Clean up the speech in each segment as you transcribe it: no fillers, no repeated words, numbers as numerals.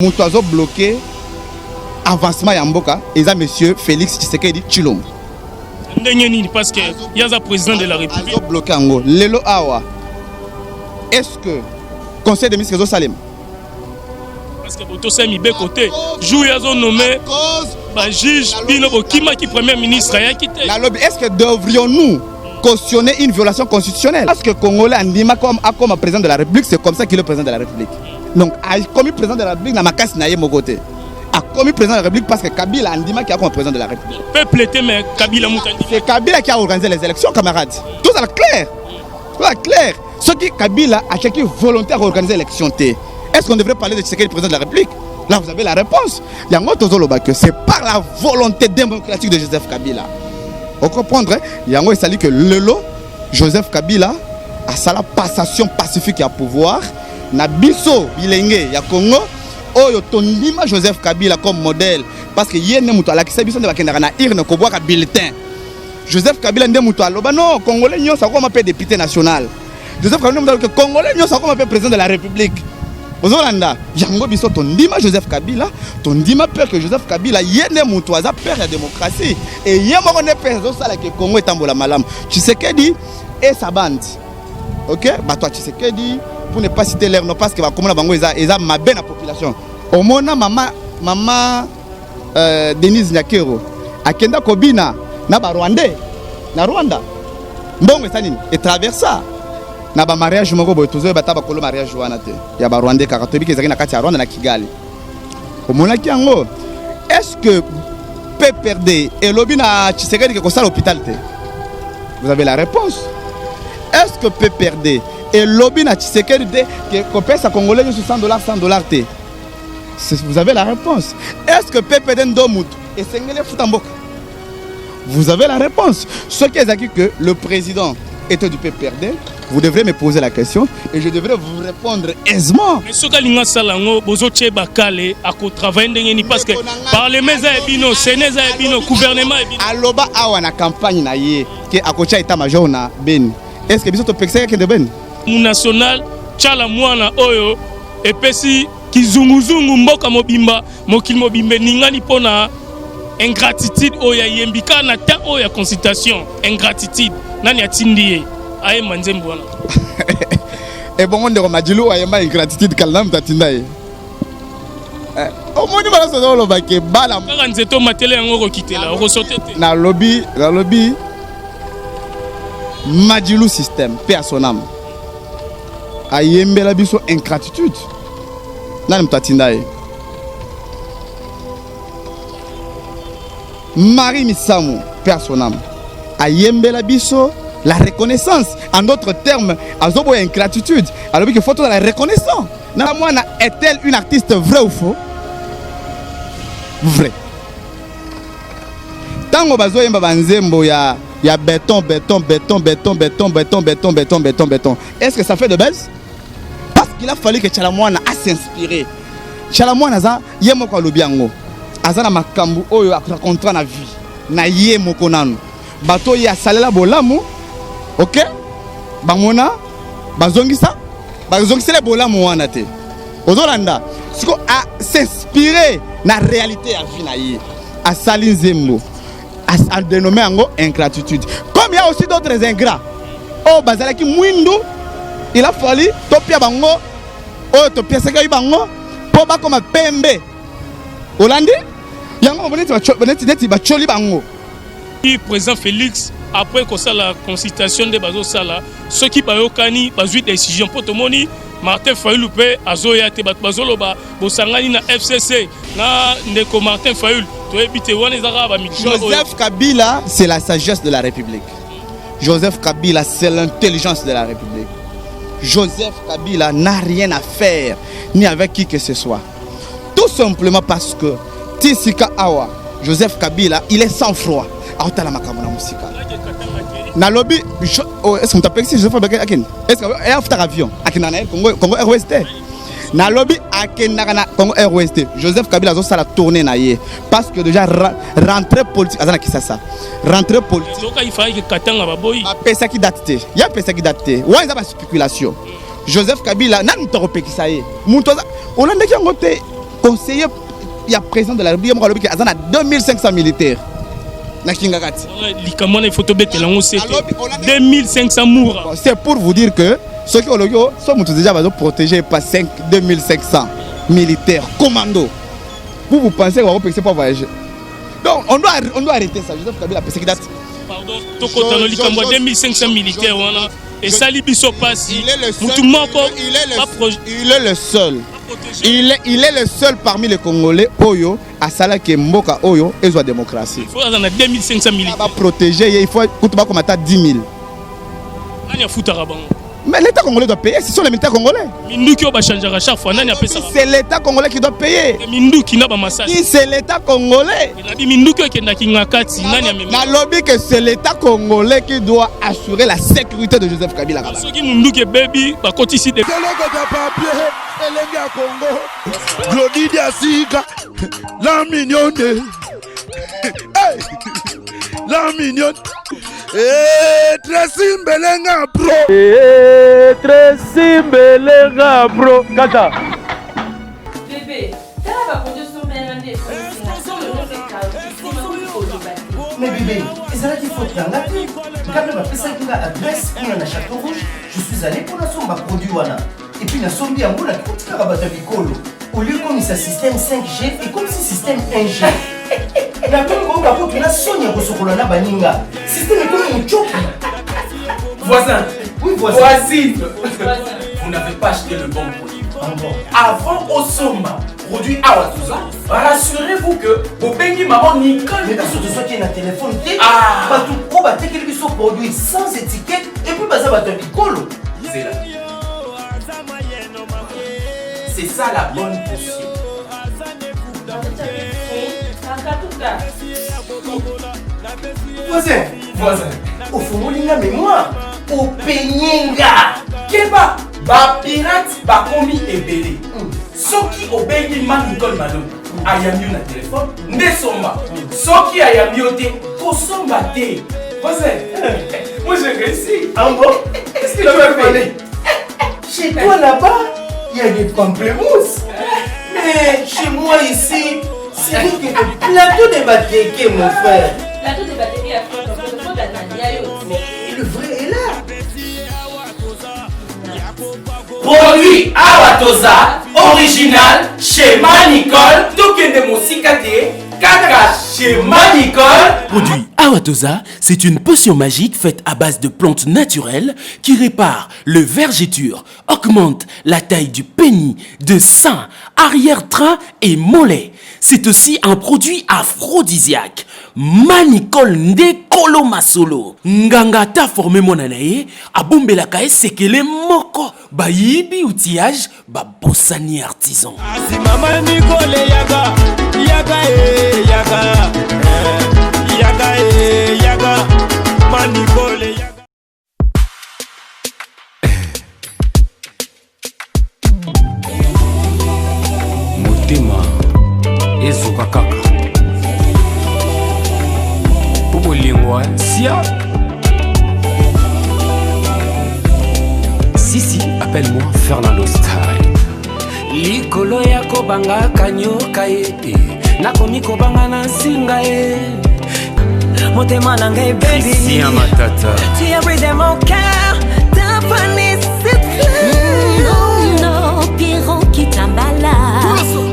Moto azo bloquer avancement ya mboka eza monsieur Félix Tshisekedi Tshilombo. Ndenge nini? Parce que ye aza président de la République. Azo bloquer yango lelo awa. Est-ce que conseil des ministres ezosalema? Parce que botosa mibeko te. Jour ye azo nommer ba juge, bino bokimaki, premier ministre ayaki te. Nalobi, est-ce que devrions-nous cautionner une violation constitutionnelle? Parce que Congolais andima comme akoma président de la République, c'est comme ça qu'il est président de la République. Donc akomi président de la République na makasi na ye moko te. Akomi président de la République parce que Kabila andimaki akoma président de la République. Peuple te, mais Kabila moto andimaki. C'est Kabila qui a organisé les élections, camarades. Tout ça clair. Tout ça clair. Soki Kabila atiaki volonté ya koorganiser élection te, est-ce qu'on devrait parler de Tshisekedi président de la République? Là, vous avez la réponse. Yango tozoloba que c'est par la volonté démocratique de Joseph Kabila. Vous comprendre, hein? Yango esali que lelo Joseph Kabila asala passation pacifique ya pouvoir na biso bilenge ya Congo oyo tondima Joseph Kabila comme modèle, parce que ye nde moto alakisa biso nde bakendaka na urne kobwaka bulletin. Joseph Kabila nde moto aloba non, Congolais nyonso akoma mpe député national. Joseph Kabila nde moto aloba Congolais nyonso akoma mpe président de la République. Ozolanda yango, biso tondima Joseph Kabila, tondima mpe que Joseph Kabila ye nde moto aza père ya démocratie e ye moko nde mpe azosalaka Congo etambola malamu. Tshisekedi et sa bande, ok, bato ya Tshisekedi, pour ne pas citer leur nom, parce que bakomona bango eza mabe na population. Omona mama Denise Nyakeru akenda kobina na Barwandais na Rwanda. Mbongo esa nini etraversa na bamariage moko boye, tozoyeba ata bakolo mariage wana te, ya Barwandais kaka toyebi ke ezalaki na kati ya Rwanda na Kigali. Omonaki yango? Est ce que PPRD elobi na Tshisekedi ke kosala hôpital te? Vous avez la réponse. Est ce que PPRD elobi na Tshisekedi te ke kopesa Congolais nyonso 100 dollars, 100 dollars te? Vous avez la réponse. Est ce que PPRD ndo mutu esengeli efuta mboka? Vous avez la réponse. Ce qui est acquis, que le président était du PPRD, vous devrez me poser la question et je devrais vous répondre aisément. Mais soki alingi asala yango, bozotie bakale, akotravaille ndenge nini? Parce que parlement eza ya bino, sénat eza ya bino, gouvernement ya bino. Aloba awa na campagne na ye ke akotia état major na Beni. Est ce que biso topekisaki akende Beni? National Tshala Mwana oyo epesi kizunguzungu, mboka mobimba, mokili mobimba eningani mpona ingratitude oyo ayembi kaka na temps oyo ya consultation. Ingratitude, nani atindi ye ayemba nzembo wana? Ebongo ndeko Madilu ayemba ingratitude kala, na moto atinda ye? Omoni bana soza oloba ke bana Kaka nzete omatele yango, okokitela, okosote te. Nalobi Madilu système, paix à son âme, ayembela biso ingratitude, nani moto atinda ye? Marie Misamu, paix à son âme, ayembela biso la reconnaissance. En d'autres termes, azoboya ingratitude, alobi ke faut tozala reconnaissant. Na mwana est-elle une artiste, vrai ou faux? Vrai. Ntango bazoyemba banzembo ya béton, béton, béton, béton, béton, béton, béton, béton, béton, béton, est-ce que ça fait de buzz? Parce qu'il a fallu que Tshala Mwana a s'inspirer. Tshala Mwana aza ye moko alobi yango, aza na makambo oyo acontra na vie na ye moko. Nanu bato oyo asalela bolamu, ok, bamona bazongisa, bazongisela bolamu wana te. Ozolanda siko, a s'inspire na réalité ya vie na ye, asali nzembo, adénommé yango ingratitude. Comme il y a aussi d'autres ingrats oyo bazalaki mwindu, il a fallu topia bango oyo topiasaki bango mpo bakoma pembe. Olandi yango, neti batioli bango. Président Félix, après kosala consultation nde bazosala, soki bayokani, bazwi décision, mpo tomoni Martin Fayulu mpe azoya te. Bato bazoloba bosangani na FCC na ndeko Martin Fayulu, toyebi te, wana eza kaka bamikuna. Joseph Kabila, c'est la sagesse de la République. Joseph Kabila, c'est l'intelligence de la République. Joseph Kabila n'a rien à faire ni avec qui que ce soit, tout simplement parce que tisika awa Joseph Kabila, il est sang froid, aotala makambo na mosika. Nalobi, oh, est ce que moto apekisi Joseph akende? Est ce que afutaka avion akendaka na ye Congo Airways te? Nalobi akendaka na Congo Airways te. Joseph Kabila azosala tournée na ye parce que déjà rentrée politique aza na Kisasa, rentrée politique. Katanga baboyi. Apesaki date te, ye apesaki date te, wana eza baspéculation. Joseph Kabila, nani moto akopekisa ye? Moto aza olandaki yango te. Conseiller ya président de la République moko alobi ke aza na 2500 militaires na Kingakati. Likambo wana il faut tobetela yango sete 2500 mura. C'est pour vous dire que soki olobi so moto déjà bazo protéger pas 5 2500 militaires commando. Vous vous pensez qu'on va pekisa pas voyager. Donc on doit arrêter ça. Joseph Kabila apesaki date. Pardon, tokotana likambo ya 2500 militaires wana esali biso pasi. Mutu moko il est le seul. Il est le seul parmi les Congolais oyo asalaki mboka oyo ezwa démocratie. Il faut aza na 2500 militaires. Ba protéger ye, il faut kutu bakoma ata 10 000. Nani afutaka bango? Mais l'État congolais doit payer, ce sont les militaires congolais. Minduki oyo bachangeaka chaque fois, nani apesaka? C'est l'État congolais qui doit payer. Minduki na bamasasi. C'est l'État congolais. Nabi minduki oyo ekendaki ngakati, nani amemi? Nalobi que c'est l'État congolais qui doit assurer la sécurité de Joseph Kabila. Soki munduki ebebi, bakotisi de Eloko papier elenge ya Congo Glodi Diasika la mignonne, hey! La mignonne. Hey, Tracy Mbelenga bro. Hey, Tracy Mbelenga bro kaka. Bébé, tala baproduit osombelanga nde. Mais bébé, ezalaki faute na nga te. Nga mpe bapesaki nga adresse kuna na Château Rouge. Je suis allé mpo nasomba produit wana et puis nasombi yango, nakotikaka bato ya bikolo. Au lieu komisa système 5G, ekomisi système 1G. Nakomi koyoka kutu na soni ya kosokola na baninga. Système ekomi mocoki. Voisin, Oui, voisin. Voisine, vous n'avez pas acheté le bon produit. Ah bon? Avant osomba produit Awatoza, rassurez-vous que bobengi maman Nicole. Mais biso tozwaki na telefone te. Ah. Bato oyo batekeli biso produit sans étiquette et puis baza bato ya bikolo. C'est là. C'est ça la bonne potion. Akatuka. Voisin. Voisin. Ofungoli nga mémoire, openye nga. Keba, bapirate bakomi ebele. Soki obengi ma Nicole Malone, ayambi yo na telefone nde somba. Soki ayambi yo te, kosomba te. Voisin, moi j'ai réussi. Ah bon? Qu'est-ce que tu as fait? Chez toi là-bas, il y a des pamplemousses. Mais chez moi ici, c'est que des plateaux de bateke, mon frère. Plateau de bateke ya faute ya yo. Mais le vrai est là. Produit Awatoza original chez Ma Nicole. Tokende mosika te, kaka chez Ma Nicole. Produit Awatoza, c'est une potion magique faite à base de plantes naturelles qui répare le vergeture, augmente la taille du pénis, de sein, arrière-train et mollet. C'est aussi un produit aphrodisiaque. Manicole nde kolo masolo. Nganga ta formé mwana na ye, abombelaka ye sekele moko. Bayibi outillage, babosani artisan. Mama Nicole, yaka yaka e yaka, eh, yaka e yaka, ma Nicole yaka. Motema ezoka kaka mpo bolingo sia. Sisi, appelle-moi Fernando Style. Likolo ya kobangaka nyoka ye, nakomi kobanga na nsinga ye. Motema na ngai, baby. Christian Matata. Tu as brisé mon cœur, t'as fané cette fleur. Non, non, Pierrot Kitambala.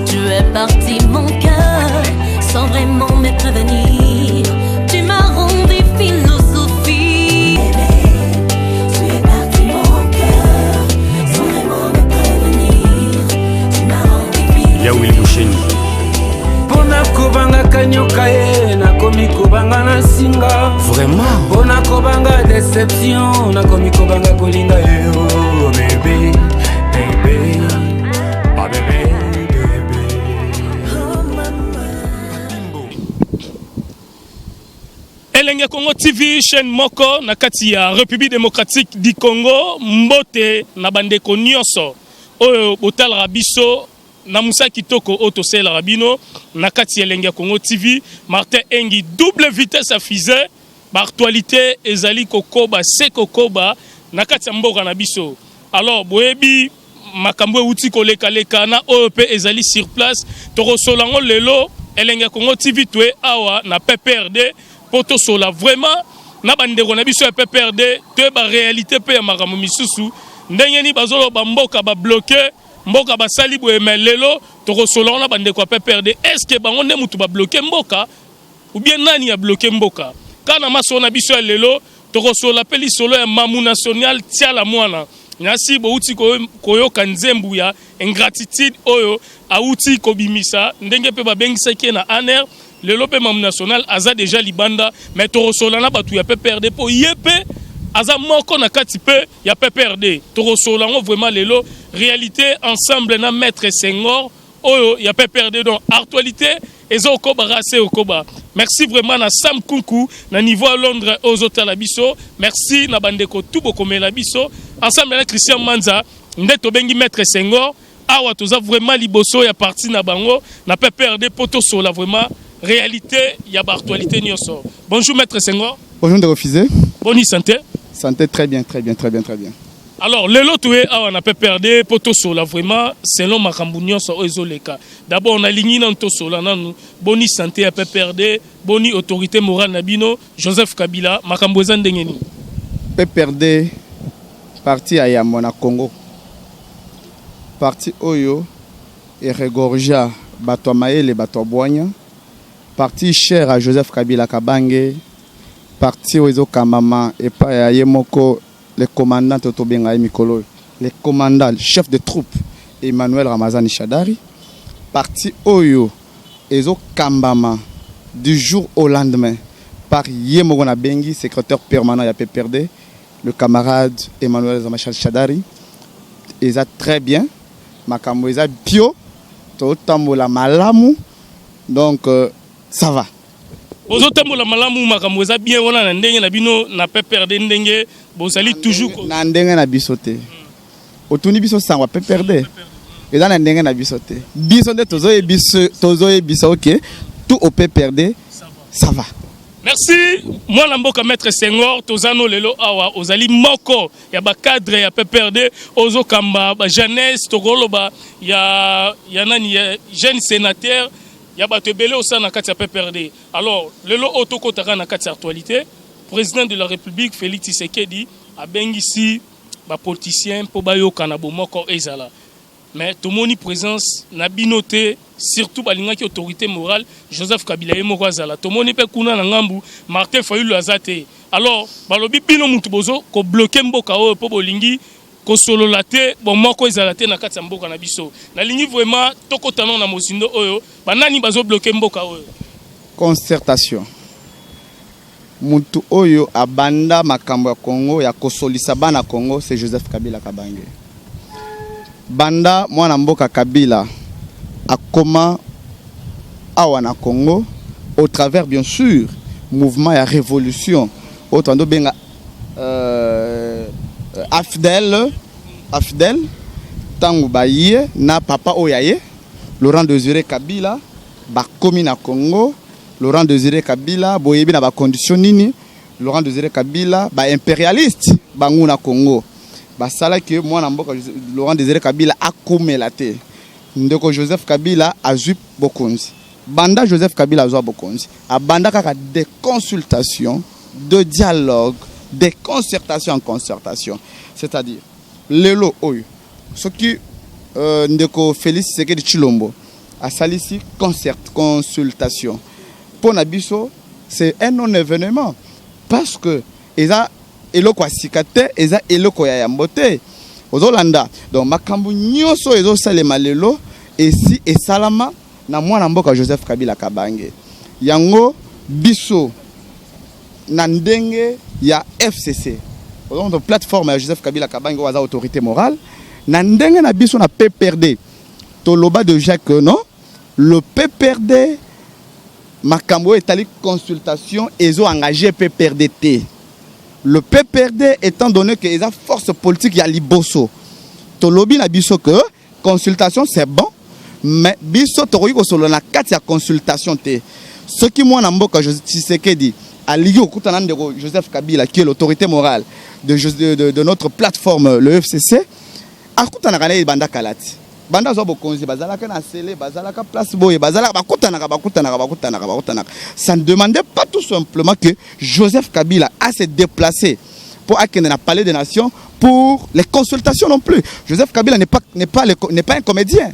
Tu es parti, mon cœur, sans vraiment me prévenir. Tu m'as rendu philosophie. Tu es parti, mon cœur, sans vraiment me prévenir. Tu m'as rendu Ya Willy Musheni. Mpona kobangaka nyoka ye, nakomi kobanga na nsinga. Vraiment. Mpona kobanga déception, nakomi kobanga kolinga ye. Oh, bébé bébé, ah, bébé bébé. Elenge Congo TV, chaîne moko na kati ya République démocratique du Congo. Mbote na bandeko nyonso oyo botalaka biso na mosala kitoko oyo tosalelaka bino na kati ya Elenge ya Congo TV. Martin Engi, double vitesse ya fusée. Baactualité ezali kokoba se kokoba na kati ya mboka na biso. Alors boyebi makambo euti kolekaleka na oyo mpe ezali sur place. Tokosola yango lelo. Elenge ya Congo TV, toye awa na PPRD mpo tosola vraiment na bandeko na biso ya PPRD, toyeba réalité mpe ya makambo misusu, ndenge nini bazoloba mboka babloquer mboka, basali boye. Mais lelo tokosola ngo na bandeko ya PPRD. Est ce que bango nde mutu babloquer mboka ou bien nani ya bloquer mboka? Kaka na masolo na biso ya lelo, tokosola mpe lisolo ya Mamu National Tiala Mwana. Nasi bouti koyoka nzembu ya ingratitude oyo awuti kobimisa, ndenge mpe babengisaki ye na ANR. Lelo mpe Mamu National aza déjà libanda. Mais tokosola na bato ya PPRD mpo ye mpe aza moko na kati mpe ya PPRD. Tokosola yango vraiment lelo, réalité, ensemble na maître Senghor oyo ya PPRD. Donc actualité eza okobaka se okoba. Merci vraiment na Sam Kunku na niveau ya Londres oyo ozotala biso. Merci na bandeko tu bokomela biso ensemble na Christian Manza. Nde tobengi maître Senghor awa, toza vraiment liboso ya parti na bango na PPRD mpo tosola vraiment réalité ya baactualité nyonso. Bonjour maître Senghor. Bonjour ndeko Fizé. Boni santé? Santé très bien, très bien, très bien, très bien. Alors lelo toye awa na PPRD mpo tosola vraiment selon makambo nyonso oyo ezoleka. D'abord nalingi nanu tosola nanu, boni santé ya PPRD? Boni autorité morale na bino Joseph Kabila? Makambo eza ndenge nini? PPRD, parti ya yambo na Congo, parti oyo eregorgea bato ya mayele, bato ya bwanya, parti cher à Joseph Kabila Kabange, parti oyo ezokambama epai ya ye moko le commandant, to tobenga ye mikolo oyo le commandant, le chef de troupe Emmanuel Ramazani Shadari, parti oyo ezokambama du jour au lendemain par ye moko nabengi secrétaire permanent ya PPRD, le camarade Emmanuel Ramazani Shadari. Eza très bien, makambo eza bio, totambola malamu, donc ça va. Bozotambola malamu, makambo eza bien wana na ndenge na bino na PPRD, ndenge bozali toujours Na ndenge na biso te. Otuni biso sango ya PPRD, eza na ndenge na biso te. Biso nde tozoyebisa ok, tout au PPRD ça va. Merci mwana mboka maître Senghor. Toza no lelo awa, ozali moko ya bacadre ya PPRD, ozokamba bajeunesse, tokoloba ya nani, ya jeune sénateur ya bato ebele osala na kati ya PPRD. Alors lelo oyo tokɔtaka na kati ya actualité. Président de la République Félix Tshisekedi abengisi bapoliticien mpo bayokana, bomoko ezala. Mais tomoni présence na bino te. Surtout balingaki autorité morale Joseph Kabila ye moko azala. Tomoni mpe kuna na ngambu Martin Fayulu aza te. Alors balobi bino mutu bozo kobloquer mboka oyo mpo bolingi kosolola te, bomoko ezala te na kati ya mboka na biso. Nalingi vraiment tokɔta nano na mozindo oyo, banani bazobloquer mboka oyo? Concertation, mutu oyo abanda makambo ya Congo ya kosolisa bana Congo, c'est Joseph Kabila Kabange. Banda mwana mboka Kabila akoma awa na Congo, au travers bien sûr mouvement ya révolution oyo toando obenga AFDL. AFDL, ntango baye na papa oyo aye Laurent Désiré Kabila, bakomi na Congo, Laurent Désiré Kabila, boyebi na bacondition nini Laurent Désiré Kabila, baimpérialiste bangu na Congo basalaki mwana mboka Laurent Désiré Kabila akomela te. Ndeko Joseph Kabila azwi bokonzi. Banda Joseph Kabila azwa bokonzi, abanda kaka des consultations, de dialogue, des concertations en concertation. C'est-à-dire lelo oyo soki ndeko Félix Tshisekedi Tshilombo asalisi concert, consultation, mpo na biso c'est un non événement, parce que eza eloko ya sika te, eza eloko ya yambo te ozolanda. Donc makambo nyonso oyo ezosalema lelo esi esalama na mwana mboka Joseph Kabila Kabange. Yango biso na ndenge ya FCC, ozomona, plateforme ya Joseph Kabila Kabange oyo aza autorité morale, na ndenge na biso na PPRD, toloba déjà que non, le PPRD, makambo oyo etali consultation ezo engage PPRD te. Le PPRD, étant donné que eza force politique ya liboso, tolobi na biso que consultation c'est bon, mais biso tokoki kosolola na kati ya consultation te. Soki mwana mboka Tshisekedi alingi kokutana ndeko Joseph Kabila, qui est l'autorité morale de notre plateforme, le FCC, Akutanaka na ye banda kala ti. Banda azwa bokonzi bazalaka na sele, bazalaka place boye, bazalaka bakutanaka bakutanaka bakutanaka bakutanaka. Ça ne demandait pas tout simplement que Joseph Kabila a se déplacer pour akende na palais des nations pour les consultations non plus. Joseph Kabila n'est pas n'est pas n'est pas un comédien.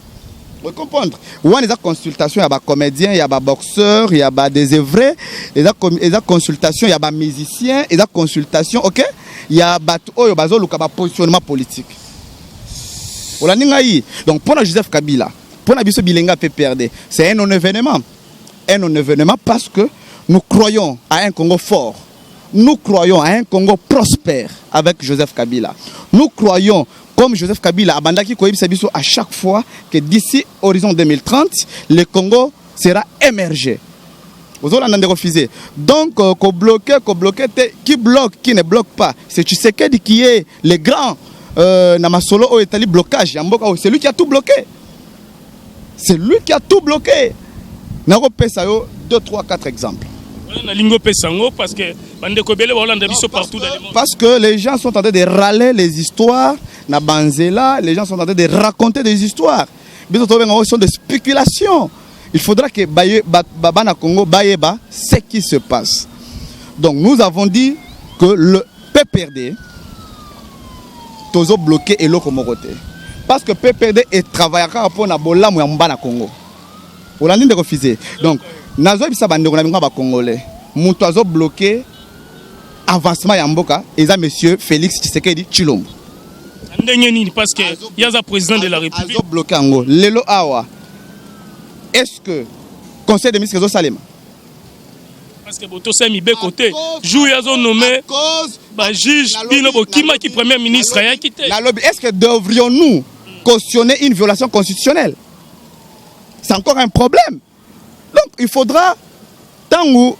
Vous comprendre? Wana eza consultation ya ba comédien, ya ba boxeur, ya ba désœuvré, eza eza consultation ya ba musicien, eza consultation, OK? Ya bato oyo bazoluka ba positionnement politique. Olandi ngai? Donc pona Joseph Kabila, pona biso bilenga PPRD, c'est un non-événement. Un non-événement parce que nous croyons à un Congo fort. Nous croyons à un Congo prospère avec Joseph Kabila. Nous croyons, comme Joseph Kabila abandaki koyebisa biso à chaque fois, que d'ici horizon 2030, le Congo sera émergé. Ozolanda ndeko Fusée. Donc euh, ko bloquer, ko bloquer te, qui bloque, qui ne bloque pas, c'est Tshisekedi qui est le grand euh, na masolo oyo etali blocage ya mboka oyo, c'est lui qui a tout bloqué. C'est lui qui a tout bloqué. Nakopesa yo 2 3 4 exemples. Nalingi opesa yango parce que bandeko ebele baolanda biso partout dans le monde. Parce que les gens sont en train de râler les histoires na banzela, les gens sont en train de raconter des histoires. Biso tobenga oyo sont des spéculations. Il faudra que baye, ba, ba, bana Congo bayeba ce qui se passe. Donc nous avons dit que le PPRD tozo bloqué eloko moko te. Parce que PPRD etravaillaka mpona bolamu ya bana Congo. Olandi ndeko Fusée. Donc nazoyebisa bandeko na bingo ba Congolais, moto azo bloqué avancement ya mboka eza monsieur Félix Tshisekedi Tshilombo. Ndenge nini? Parce que ye aza président de la République. Azo bloqué yango. Lelo awa, est-ce que conseil des ministres ezosalema? Parce que botosala mibeko te. Jour ye azonommer bajuge, bino bokimaki, premier ministre ayaki te. Nalobi, est-ce que devrions-nous cautionner une violation constitutionnelle? C'est encore un problème. Donc il faudra, ntango,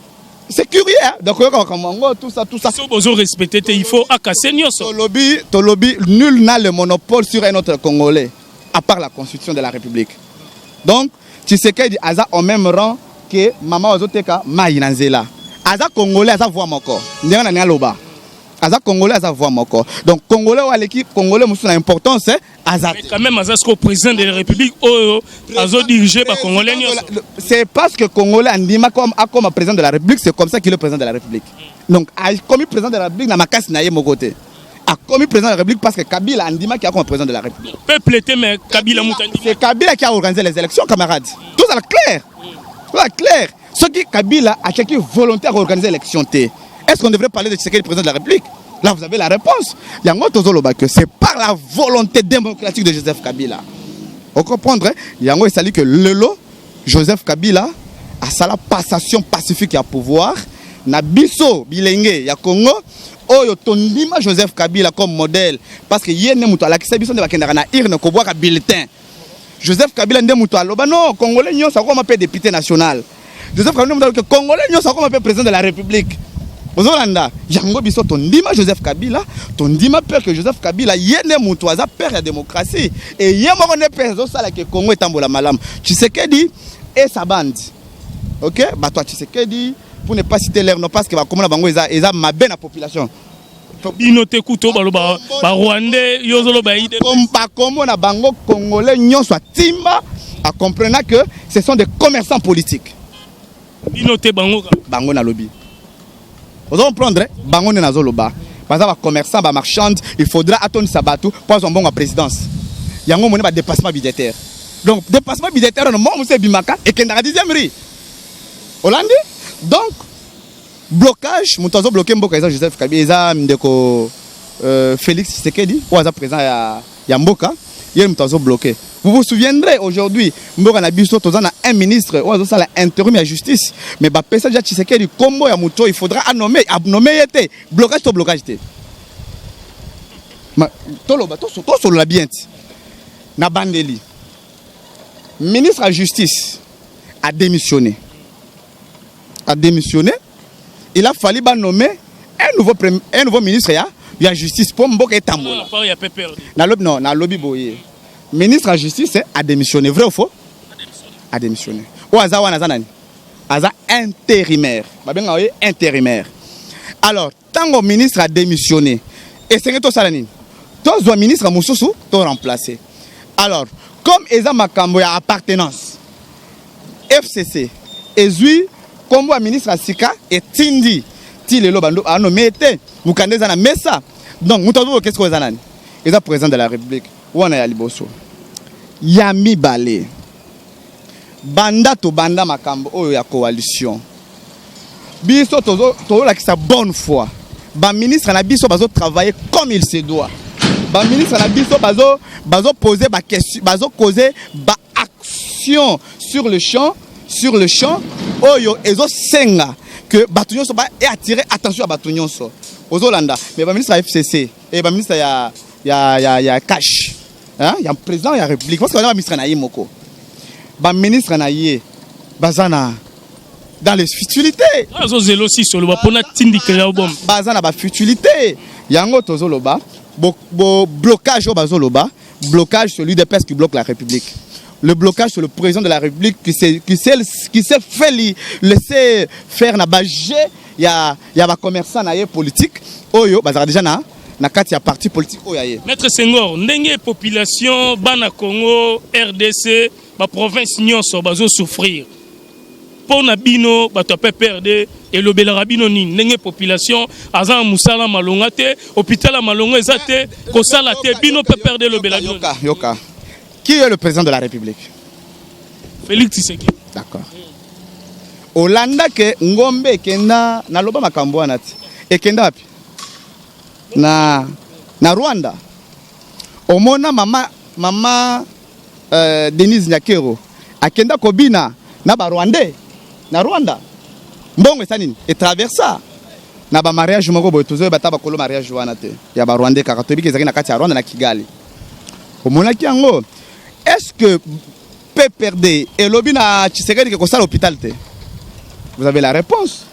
c'est curieux, hein? Donc oyoka makambo yango, tout ça, tout ça. So bozo respecter te, il faut akase nyonso. Tolobi, tolobi, nul n'a le monopole sur un autre Congolais à part la Constitution de la République. Donc Tshisekedi aza au même rang que mama azoteka mai na nzela. Aza Congolais, aza voix moko. Ndenge na ninga aloba, aza Congolais, aza voix moko. Donc Congolais oyo aleki Congolais mosusu na importance aza Mais quand même aza sikoyo président de la République oyo azodirige bacongolais nyonso. C'est parce que Congolais andima comme akoma président de la République, c'est comme ça qu'il est président de la République. Donc akomi président de la République na makasi na ye moko te. Akomi président de la République parce que Kabila andimaki akoma président de la République. Peuple te, mais Kabila moto andima. C'est Kabila qui a organisé les élections, camarade. Tozala clair, tozala clair. Soki Kabila atiaki volonté ya koorganiser élection te, est-ce qu'on devrait parler de Tshisekedi président de la République? Là, vous avez la réponse. Yango tozoloba que c'est par la volonté démocratique de Joseph Kabila. Ocomprendre? Yango esali que lelo Joseph Kabila asala passation pacifique ya pouvoir na biso bilenge ya Congo oyo tondima Joseph Kabila comme modèle, parce que ye nde moto alakisa biso nde bakendaka na urne kobwaka bulletin. Joseph Kabila nde moto aloba non, Congolais nyonso akoma mpe député national. Joseph Kabila nde moto aloba Congolais nyonso akoma mpe président de la République. Ozolanda yango? Biso tondima Joseph Kabila, tondima mpe que Joseph Kabila ye nde moto aza père ya démocratie e ye moko nde mpe azosalaka Congo etambola malamu. Tshisekedi et sa bande, ok, bato ya Tshisekedi, pour ne pas citer leur nom, parce que bakomona bango eza, eza mabe na population. Bino te kutu baloba barwandais, yo ozoloba ide. Bakombo na bango, Congolais nyonso atimba acomprena que ce sont des commerçants politiques. Bino te, bango. Bango nalobi, ozo comprendre? Bango nde nazoloba baza bacommerçant, bamarchande. Il faudra atondisa bato mpo azwa mbongo ya présidence. Yango omoni badépassement budgétaire. Donc dépassement budgétaire wana, mbongo mosusu ebimaka, ekendaka dixième rue. Olandi? Donc blocage, moto azobloquer mboka eza Joseph Kabila, eza ndeko Félix Tshisekedi oyo aza président ya mboka. Ye moto azobloquer. Vous vous souviendrez, aujourd'hui mboka na biso toza na un ministre oyo azosala intérim ya justice, mais bapesa déjà Tshisekedi kombo ya moto il faudra anommer, anommer ye te. Blocage to blocage te? Toloba, tosolola bien ti na bandeli. Ministre ya justice a démissionné, a démissionné. Il a fallu banommer un nouveau ministre ya justice mpo mboka etambola. Nalobi non, nalobi boye: ministre ya justice a démissionné, vrai ou faux? A démissionné. Oyo aza wana aza nani? Aza intérimaire, babengaka ye intérimaire. Alors ntango ministre a démissionné, esengeli tosala nini? Tozwa ministre mosusu to remplacer. Alors, comme eza makambo ya appartenance, FCC ezwi kombo ya ministre ya sika etindi ti lelo bando anome te, mokanda eza na mesa. Donc moto azokoka sikoyo eza nani? Eza président de la République. Wana ya liboso. Ya mibale, banda tobanda makambo oyo ya coalition, biso tozolakisa bonne foi. Baministre na biso bazotravailler comme il se doit. Baministre na biso bazopose baquestion, bazokoze baaction sur le champ oyo ezosenga que bato nyonso baattirer attention ya bato nyonso. Ozolanda, mais baministre ya FCC e baministre ya CACH, hein, ya président ya République, parce que baza baministre na ye moko, baministre na ye baza na dans les futilités. Azozela osisi oloba mpona tindikela yo bombe. Baza na bafutilité. Yango tozoloba bo blocage oyo bazoloba, blocage, c'est l'UDPS qui bloque la République. Le blocage, c'est le président de la République qui s'est fait laisser faire na baje ya bacommerçant na ye politique oyo bazalaka déjà na kati ya parti politique oyo ya ye. Maître Senghor, ndenge population bana Congo RDC, baprovince nyonso bazosouffrir, mpo na bino bato ya PPRD, elobelaka bino nini ndenge population aza na mosala malonga te, hôpital ya malonga eza te, kosala te? Bino PPRD, elobela bino? Yoka, yoka. Qui est le président de la République? Félix Tshisekedi. D'accord. Olanda ke ngombe ekenda, naloba makambo wana ti ekenda wapi? Na Rwanda. Omona mama Denise Nyakero akenda kobina na Barwandais na Rwanda. Mbongo esa nini etraversa na bamariage moko boye, tozoyeba ata bakolo mariage wana te, ya Barwandais kaka toyebi ke ezalaki na kati ya Rwanda, na Kigali. Omonaki yango? Est ce que PPRD elobi na Tshisekedi ke kosala hôpital te? Vous avez la réponse.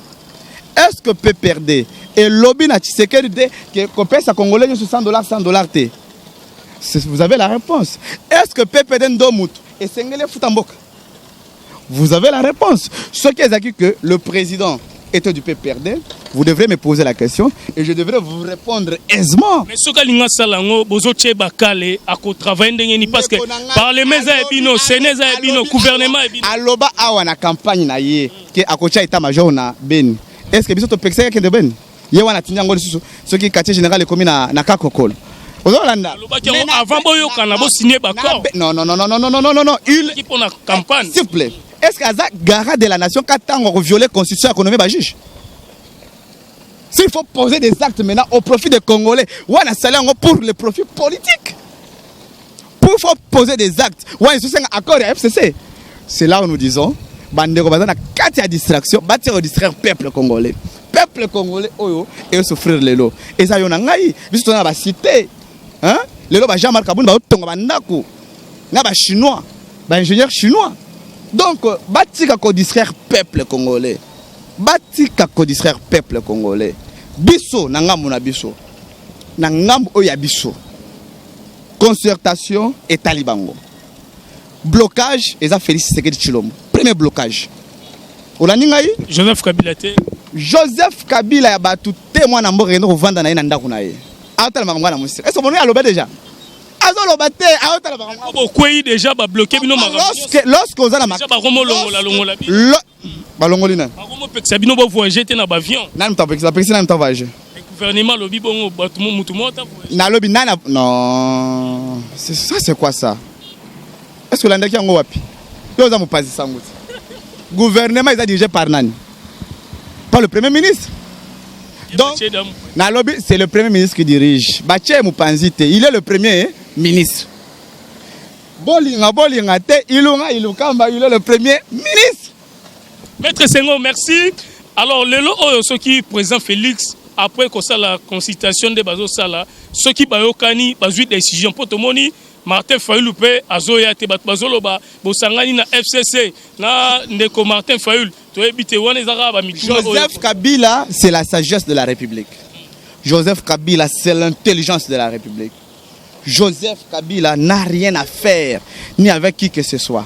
Est ce que PPRD elobi na Tshisekedi te ke kopesa Congolais nyonso 100 dollars, 100 dollars te? Vous avez la réponse. Est ce que PPRD ndo mutu esengeli efuta mboka? Vous avez la réponse. Ce qui est que le président était du PPRD, vous devrez me poser la question et je devrais vous répondre aisément. Mais soki alingi asala yango, bozotie bakale, akotravaille ndenge nini? Parce que parlement eza ya bino, sénat eza ya bino, gouvernement ya bino. Aloba awa na campagne na ye ke akotia état major na Beni. Est ce que biso topekisaki akende Beni? Ye wana atindi yango lisusu soki quartier général ekomi na Kakokolo. Ozolanda? Alobaki yango avant boyokana, bosigne baccord. Non, non, non, non, non, non, non, non, non, il mpona campagne. S'il vous plaît, est ce que aza garant de la nation ka ntango akovioler constitution, akonommer bajuge? S'il faut poser des actes maintenant au profit des Congolais, wana asali yango pour le profit politique. Pour faut poser des actes wana ezosenga accord ya FCC. C'est là où nous disons, bandeko baza na kati ya distraction, batia kodistraire peuple congolais. Peuple congolais oyo ezosouffrir lelo eza yo na ngai. Biso toza na bacité, hein? Lelo ba Jean Marc Kabund bazotonga bandako na bachinois, baingénieur chinois. Donc batika kodistraire peuple congolais, batika kodistraire peuple congolais. Biso na ngambo na biso, na ngambo oyo ya biso, concertation etali bango. Blocage eza Félix Tshisekedi Tshilombo, premier blocage. Olandi ngai? Joseph Kabila te? Joseph Kabila ya bato te. Mwana mboka ekende kovanda na ye na ndako na ye, aotala makambo wana mosika. Est ce que aloba déjà? Azoloba te, aotala makambo. Bokwei déjà, babloke bino. Lorsque oza na Bakomolongola longola bino. Balongoli nani? Bakomopekisa bino bovoyage te na baavion. Nani moto apekisa? Apekisi nani moto avoyage? Gouvernement alobi bongo, bato mutu moko ta. Nalobi nani? Non, ça c'est quoi ça? Est ce que olandaki yango wapi? Yo oza mopanzi sango te. Gouvernement eza dirigé par nani? Par le premier ministre. Donc nalobi, c'est le premier ministre qui dirige. Batie mopanzi te, il est le premier ministre. Bolinga bolinga te, Ilunga Ilukamba, il est le premier ministre. Maître Senghor, merci. Alors lelo oyo, soki président Félix après kosala consultation nde bazosala, soki bayokani, bazwi décision, mpo tomoni Martin Fayulu mpe azoya te, bato bazoloba bosangani na FCC na ndeko Martin Fayulu, toyebi te, wana eza kaka bamituna. Joseph Kabila, c'est la sagesse de la République. Joseph Kabila, c'est l'intelligence de la République. Joseph Kabila n'a rien à faire ni avec qui que ce soit,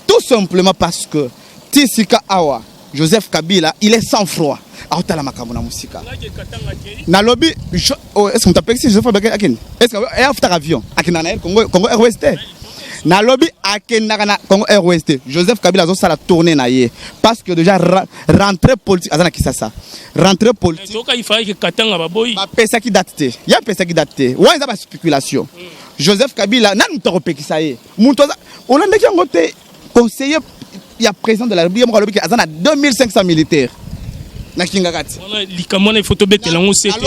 tout simplement parce que Tisika Awa, Joseph Kabila, il est sang froid. Aotala makambo na mosika. Nalobi, oh, est-ce que moto apekisi Joseph Kabila akende? Est-ce que afutaka avion? Akendaka na Air Congo, Congo Airways te. Nalobi akendaka na Congo Airways te. Joseph Kabila azosala tournée na ye parce que déjà rentrée politique aza na Kisasa. Rentrée politique. Toka il fallait que Katanga baboyi. Bapesaki date te. Ye apesaki date te. Wana eza ba spéculation. Joseph Kabila nani moto akopekisa ye? Moto aza olandaki yango te, conseiller ya président de la République moko alobi ke aza na 2500 militaires na Kingakati. Wana likambo wana il faut tobetela yango sete.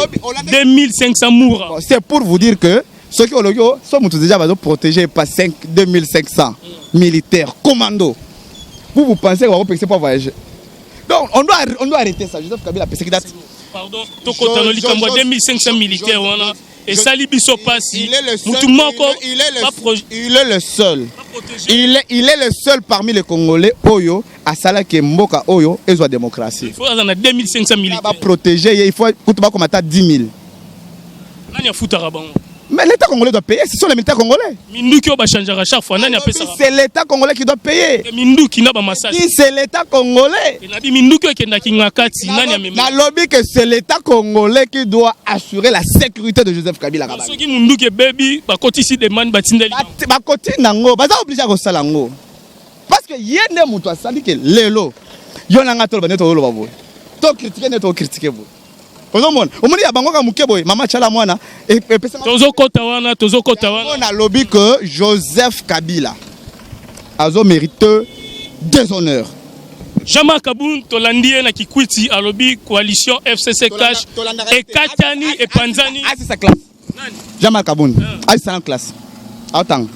2500 moura. Bon, c'est pour vous dire que soki olobi o so moto déjà bazo protéger pas 5 2500 militaires commando. Vous, vous pensez que bakopekisa pour voyager? Donc on doit arrêter ça. Joseph Kabila apesaki date. Pardon, tokota na likambo ya 2500 militaires wana esali biso pasi. Mutu moko Il est le seul. Il est le seul parmi les Congolais oyo asalaki mboka oyo ezwa démocratie. Il faut aza na 2500 militaires. Baprotéger ye, il faut kutu bakoma ata 10 000. Nani afutaka bango? Mais l'État congolais doit payer, ce sont les militaires congolais. Minduki oyo bachangeaka chaque fois, nani apesaka? C'est l'État congolais qui doit payer. Minduki na bamasasi. C'est l'État congolais. Nabi minduki oyo ekendaki nga kati, nani amemi? Nalobi que c'est l'État congolais qui doit assurer la sécurité de Joseph Kabila Kabange. Soki munduki ebebi, bakotisi demande, batindeli. Bakoti nango, baza obligé ya kosala yango. Parce que ye nde moto asali ke lelo yo na nga toloba nde toloba boye. To critiquer nde to critiquer boye. Ozomona, omoni ya bango ka moke boye, mama Tshala Mwana epesanga. Tozokota wana, tozokota wana. Nalobi que Joseph Kabila azo mérite déshonneur. Jean-Marc Kabund, tolandi ye na Kikwiti, alobi coalition FCC CACH ekatani, epanzani. Asisa classe. Jean-Marc Kabund asisa na classe, aotanga.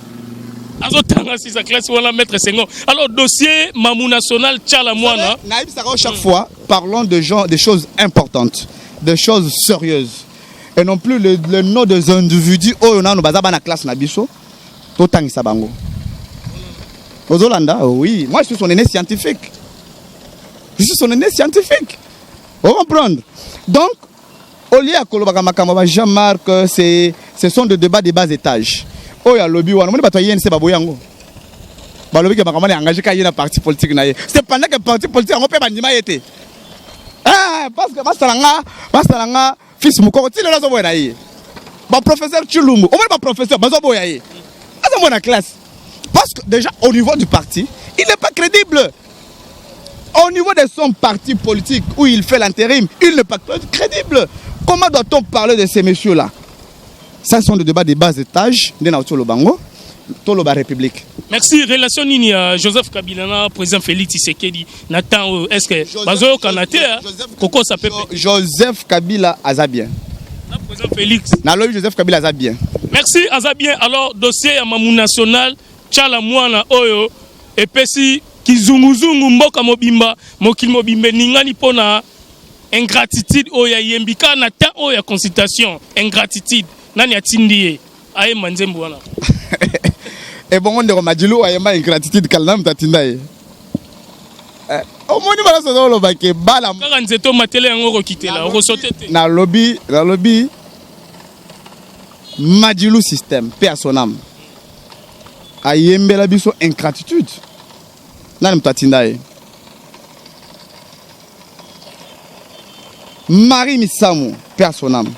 Azotanga sisa classe wana, maître Senghor. Alors, dossier Mamu National Tshala Mwana. Nayebisaka chaque fois, parlons de gens, des choses importantes, des choses sérieuses et non plus le nom des individus oyo nano baza bana classe na biso, totangisa bango. Ozolanda, oui, moi je suis son aîné scientifique, je suis son aîné scientifique, comprendre. Donc au lieu ya kolobaka makambo ba Jean-Marc, c'est ce sont des débats de bas étage. Oyo alobi wana, omoni bato ya UNC baboyi yango, balobi ke makambo wana engagé ka ye na parti politique na ye. C'est pendant que parti politique yango mpe bandima ye te. Ah, parce que basala nga fils mokoko ti lelo azoboya na ye. Baprofesseur Chilumbu, omoni baprofesseur bazoboya ye, azomona na classe, parce que déjà au niveau du parti il n'est pas crédible. Au niveau de son parti politique où il fait l'intérim, il n'est pas crédible. Comment doit-on parler de ces messieurs-là? Ça sont des débats de bas étage, nde na toloba toloba République. Merci. Relation nini ya Joseph Kabila na président Félix Tshisekedi na temps oyo? Est ce que bazoyokana te kokosa pepe? Joseph Kabila aza bien. Na président Félix. Nalobi Joseph Kabila aza bien. Merci, aza bien. Alors, dossier ya Mamu National Tshala Mwana oyo epesi kizunguzungu mboka mobimba, mokili mobimba eningani mpona ingratitude oyo ayembi kaka na temps oyo ya consultation. Ingratitude, nani atindi ye ayemba nzembo wana? Ebongo ndeko Madilu ayemba ingratitude kala, na moto atinda ye? Omoni bana soza oloba ke bala kaka nzete omatele yango okokitela, okosote te. Nalobi Madilu système, paix à son âme, ayembela biso ingratitude, nani moto atinda ye? Marie Misamu, paix à son âme,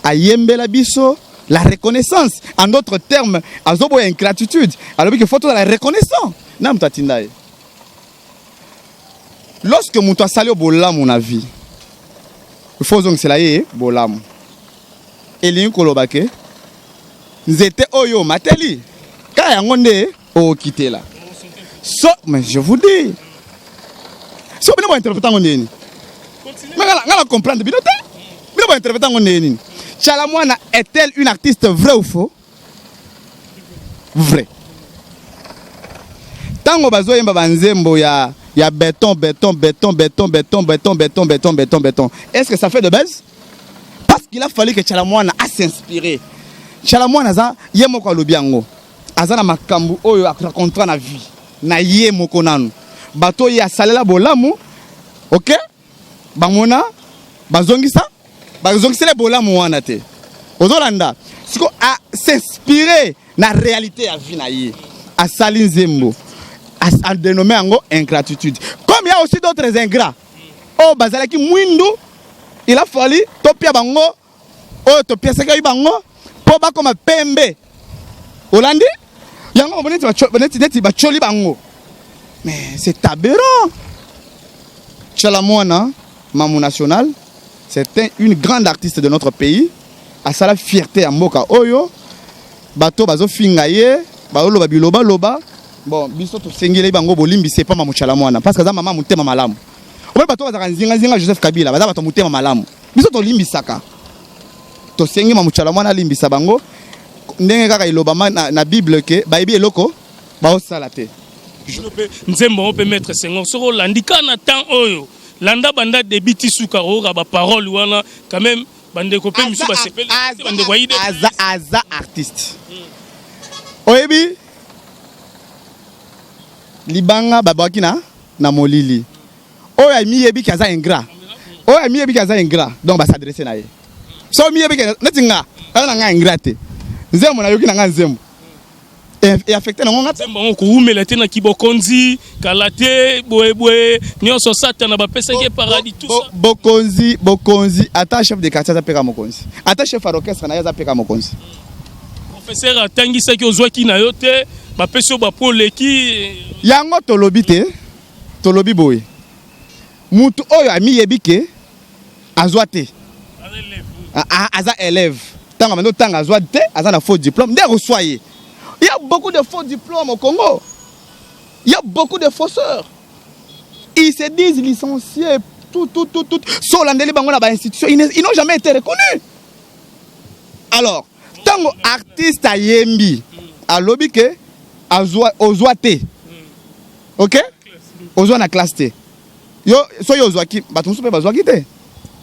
ayembela biso la reconnaissance. En d'autres termes, azoboya ingratitude, alobi ke faut tozala reconnaissant. Na moto atinda ye? Lorsque moto asali yo bolamu na vie, il faut ozongisela ye bolamu. Elingi koloba ke nzete oyo omateli kaka yango nde okitela. So mais je vous dis, so bino bointerprete yango ndeni, nga na comprendre bino te. Bino bointerprete yango ndenge nini? Tshala Mwana est-elle une artiste, vrai ou faux? Vrai. Ntango bazoyemba banzembo ya béton, béton, béton, béton, béton, béton, béton, béton, béton, béton, est-ce que ça fait de buzz? Parce qu'il a fallu que Tshala Mwana a s'inspirer. Tshala Mwana aza ye moko alobi yango, aza na makambo oyo arencontra na vie na ye moko. Nanu bato oyo asalela bolamu, ok, bamona bazongisa, bazongisela bolamu wana te. Ozolanda siko, a s'inspire na réalité ya vie na ye, asali nzembo, adénommé yango ingratitude. Comme il y a aussi d'autres ingrats oyo bazalaki mwindu. Il a fallu topia bango oyo topiasaki bango mpo bakoma pembe. Olandi yango neti neti bacholi bango. Mais c'est aberrant. Tshala Mwana, Mamou National, c'est une grande artiste de notre pays. Asala fierté ya mboka oyo. Bato bazofinga ye, baoloba biloba loba. Bon, biso tosengeli bango bolimbisi epa Mamu Tshala Mwana parce que aza mama motema malamu. Oyo bato bazalaka nzinga nzinga Joseph Kabila, baza bato motema malamu. Biso tolimbisaka. Tosengi Mamu Tshala Mwana alimbisa bango ndenge kaka elobama na Bible ke bayebi eloko baosala te. Nzembo yango mpe Maître Senghor, soki olandi kaka na temps oyo, landa banda début ti suka, oyoka ba parole wana quand même. Bandeko mpe misu basepeli, bandeko ya idée. Aza artiste. Oyebi libanga babwaki na molili. Oyo amiyebi ki aza ingrat. Oyo amiyebi ki aza ingrat, donc ba s'adresser na ye. So miyebi ki neti nga, aza na nga ingrat te. Nzembo nayoki na nga nzembo. E affecté nango nga. Nzembo yango kowumela te na kibokonzi, kala te boye boye nyonso Satana bapesaki ye paradis tout ça. Bokonzi, bokonzi, ata chef de quartier aza peka mokonzi. Ata chef ya orchestre na ye aza peka mokonzi. Professeur atangisaki ozwaki na yo te, bapesi yo ba po leki. Yango tolobi te, tolobi boye. Mutu oyo amiyebi ke azwa te. Aza élève. Tango abandi otanga azwa te, aza na faux diplôme, nde akoswa ye. Il y a beaucoup de faux diplômes au Congo. Il y a beaucoup de fausseurs. Ils se disent licenciés, tout, tout, tout, tout. So landeli bango na ba institution, ils n'ont jamais été reconnus. Alors, tango artiste ayembi, alobi ke azwa ozwa te. OK? Ozwa na classe te. Yo soki ozwaki, bato mosusu mpe bazwaki te.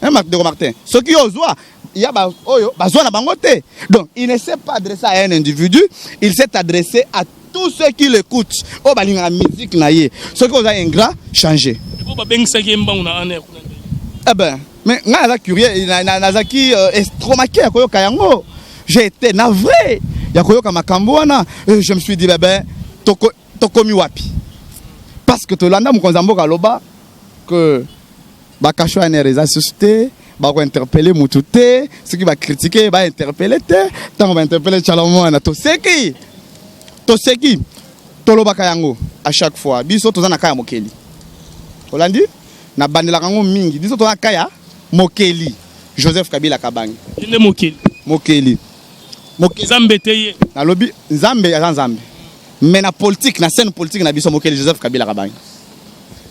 Hein, Ndeko Martin, soki yo ozwa, ya ba oyo bazwa na bango te. Donc, il ne s'est pas adressé à un individu, il s'est adressé à tous ceux qui l'écoutent. Oyo balingaka musique na ye. Soki oza ingrat, changer. Ebo babengisaki ye mbangu na ANR kuna nde. Eh ben, mais ngai naza curieux, nazalaki estromaqué ya koyoka yango. J'ai été navré ya koyoka makambo wana. Et je me suis dit, ben, tokomi wapi? Parce que tolanda mokonzi ya mboka aloba que bakasho ya ANR eza susu te, bakointerpele mutu te, soki bakritike bainterpele te, ntango bainterpele Tshala Mwana toseki, toseki, tolobaka yango à chaque fois. Biso toza na kaya mokeli, olandi nabandelaka yango mingi. Biso toza na kaya mokeli, Joseph Kabila Kabange nde mokeli, mokeli, mokeli. Nzambe te ye. Nalobi Nzambe aza Nzambe, mais na politique, na scène politique na biso mokeli Joseph Kabila Kabange.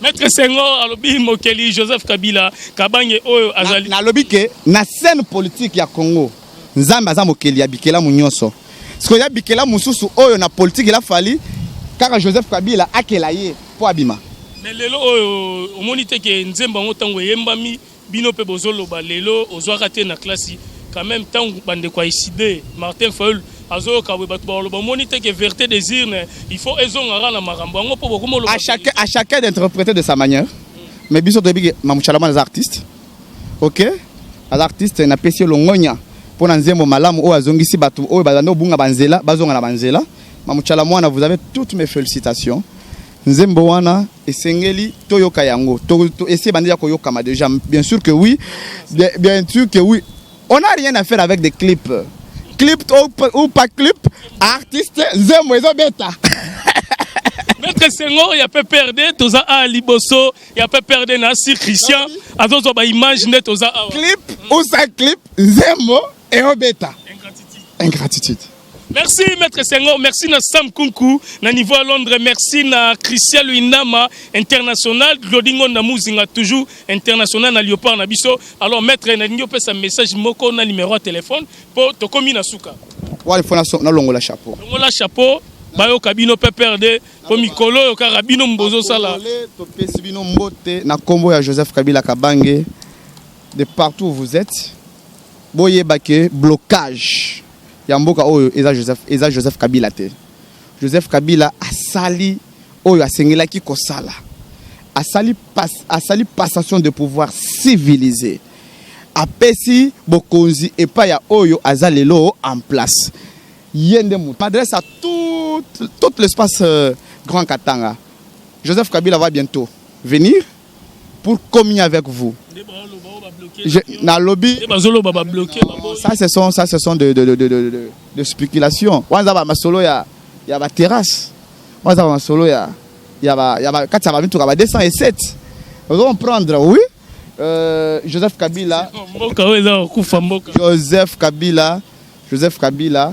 Maître Senghor alobi mokeli Joseph Kabila Kabange oyo azali. Nalobi ke na scène politique ya Congo Nzambe aza mokeli ya bikelamu nyonso. Sikoyo ya bikelamu mosusu oyo na politique il a fallu kaka Joseph Kabila akela ye po abima. Mais lelo oyo omoni te ke nzembo yango tango eyembami bino pe bozoloba lelo ozwaka te na classe quand même tango bandeko ya Ecide Martin Fayulu azoyoka boye bato bakoloba omoni te ke vérité des urnes il faut ezongaka na makambo yango po bokoma oloba. À chacun, à chacun d'interpréter de sa manière. Mais biso toyebi ke Mamu Tshala Mwana aza artiste. OK? Aza artiste na pesi longonya pona nzembo malamu oyo azongisi bato oyo bazanda obunga banzela bazonga na banzela. Mamu Tshala Mwana, vous avez toutes mes félicitations. Nzembo wana esengeli toyoka yango. To, to essayer bandi ya koyokama déjà. Bien sûr que oui. Bien, bien sûr que oui. On n'a rien à faire avec des clips. Clip ou pas clip, artiste nzembo ezobeta. Maître Senghor ya PPRD toza a liboso ya PPRD na Sir Christian azozwa ba image nde toza awa. Clip ou sans clip, nzembo ezobeta. Ingratitude. Merci Maître Senghor, merci na Sam Kunku na niveau à Londres, merci na Christian Luindama international, Glody Ngonda Muzinga toujours international na Léopard na biso. Alors Maître na lingi opesa message moko na numéro ya téléphone po tokomi na suka. Wa il faut na longola chapeau. Longola chapeau bayoka bino PPRD po mikolo oyo kaka bino mbozo sala. Topesi bino mbote na kombo ya Joseph Kabila Kabange de partout où vous êtes. Boyeba ke blocage ya mboka oyo eza Joseph, eza Joseph Kabila te. Joseph Kabila asali oyo asengelaki kosala. Asali pas, asali passation de pouvoir civilisé. Apesi bokonzi epai ya oyo aza lelo en place. Ye nde moto. M'adresse à tout l'espace Grand Katanga. Joseph Kabila va bientôt venir. pour communier avec vous. Je, nalobi bazoloba ba bloqué. Ça ce sont de spéculation. Wana ba masolo ya ba terrasse, wana ba masolo ya ba kati ya ba mituka ba 207. Vous comprendre? Oui, Joseph Kabila. Mboka oyo eza kokufa mboka. Joseph Kabila, Joseph Kabila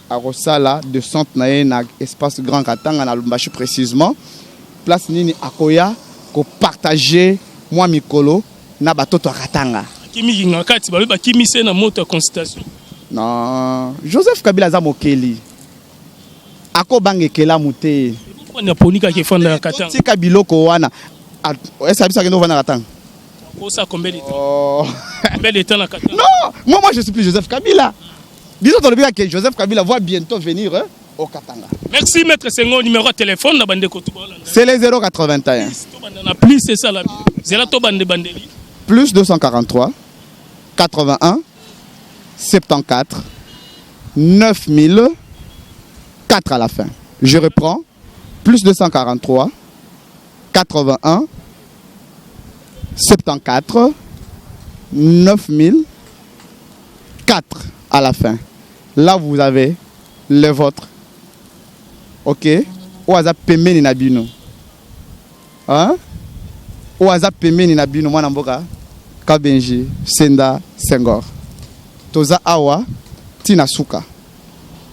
akosala descente na ye na espace Grand Katanga, na Lubumbashi précisément. Place nini akoya kopartage mwa mikolo na batoto ya Katanga? Akimi na kati, balobi bakimi se na moto ya consultation. Non, Joseph Kabila aza mokeli, akobanga ekelamu te. Mpona poni kaka efanda na Katanga? Tika biloko wana. Esa biso akende kovanda na Katanga. Kosa combien de temps? Oh. Combien de temps na Katanga? Non, moi je suis plus Joseph Kabila. Disons tolobi que Joseph Kabila va bientôt venir, hein, au Katanga. Merci, maître Sengo. Numéro ya téléphone na bandeko tu baolanda. C'est les 081. Tobanda na plus, esala zela, tobande bandeli. Plus 243 81 74 9000 4 à la fin. Je reprends. Plus 243 81 74 9000 4 à la fin. Là, vous avez le vôtre. Ok? Oyo aza pembeni na bino. Hein? Oyo aza pembeni na bino, mwana mboka Kabenji Senda Senghor. Toza awa tina suka.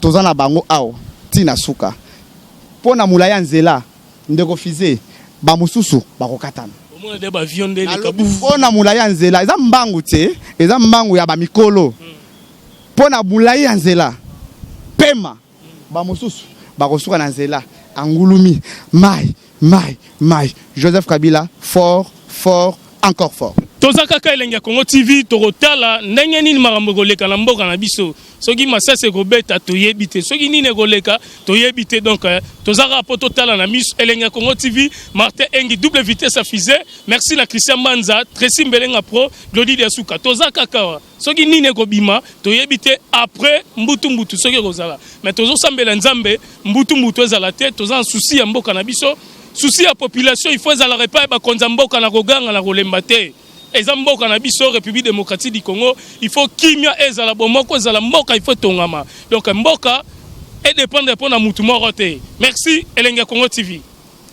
Toza na bango awa tina suka. Mpo na molai ya nzela, ndeko Fize, bamosusu bakokatana. Omona nde baavion nde eleka. Mpo na molai ya nzela, eza mbangu te, eza mbangu ya bamikolo. Mpo na molai ya nzela pema, bamosusu bakosuka na nzela angulumi mai mai mai. Joseph Kabila, fort, fort, encore fort. Toza kaka Elengi ya Congo TV. Tokotala ndenge nini makambo ekoleka na mboka na biso. Soki masasi ekobeta, toyebi te. Soki nini ekoleka, toyebi te. Donc toza kaka mpo totala na miso. Elengi ya Congo TV, Martin Engi, double vitesse ya fusée. Merci na Christian Banza, Tracy Mbelenga Pro, Glodi Diasuka. Toza kaka wa soki nini ekobima, toyebi te. Après mbutu mbutu soki ekozala, mais tozosambela Nzambe mbutu mbutu ezala te. Toza na souci ya mboka na biso, souci ya population. Il faut ezalaka epai ya bakonzi ya mboka na koganga na kolemba te. Eza mboka na biso, République démocratique du Congo. Il faut kimia ezala, bomoko ezala. Mboka il faut etongama. Donc mboka edépendre mpo na mutu moko te. Merci, Elengi ya Congo TV.